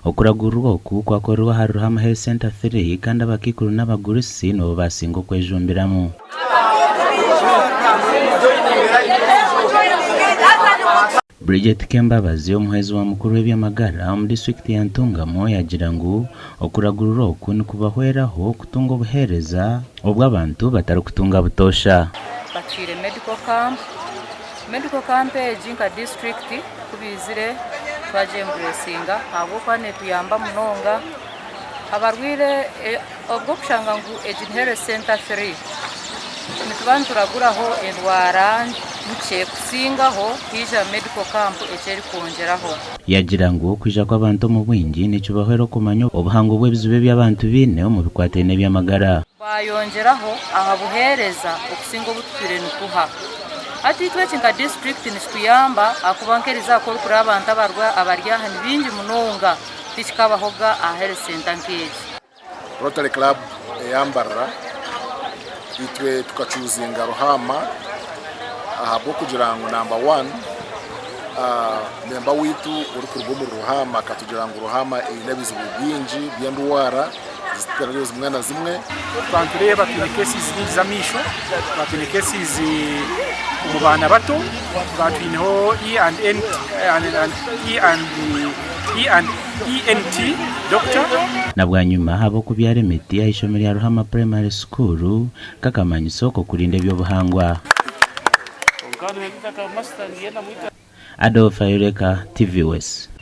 Okuragururwa oku kwakorerwa ahari Ruhama Health Centre 3 kandi abakaikuru n'abagurusi nibo baasinga okwejumbiramu. Bridget Kembabazi, omuhwezi wa mukuru w'eby'amagara omu disiturikiti ya Ntungamo yaagira ngu okuragurura oku nikubahweraho kutunga obuheereza obu abantu batarikutunga butoosha. Batwire medical camp, medical camp egi nka disiturikiti ku baizire twagyemburesinga ahabw'okuba netuyamba munonga abarwaire obw'okushanga ngu egi ni health center 3 nituba nituraguraho endwara nkye kusingaho haija medical camp eki erikwongyeraho. Yagira ngu okwija kw'abantu omu bwingi nikibahwera okumanya obuhango bw'ebizibu ebi abantu baine omu bikwataine n'eby'amagara. Twayongyeraho aha buheereza okusinga obu tutwire nituha. Hati itwe eki nka disiturikiti nikituyamba ahakuba nk'erizooba ku orikureeba abantu abari aha ni baingi munonga tikikabahoga aha health centre nk'egi. Rotary Club eya Mbarara itwe tukacuuzinga Ruhaama ahabw'okugira ngu namba wani memba waitu orikuruga omuri Ruhaama akatugira ngu Ruhaama eine ebizibu bingi by'endwara zitari zimwe na zimwe. Twaba nitureeba twine cases nyingi z'amaisho, twaba twine cases omu baana bato, twaba twineho E and N E and E and ENT doctor. Na bwanyima ahabw'okubyara emiti aha ishomero rya Ruhama Primary School nk'akamanyiso k'okurinda eby'obuhangwa. Adolf Ayoreka, TV West.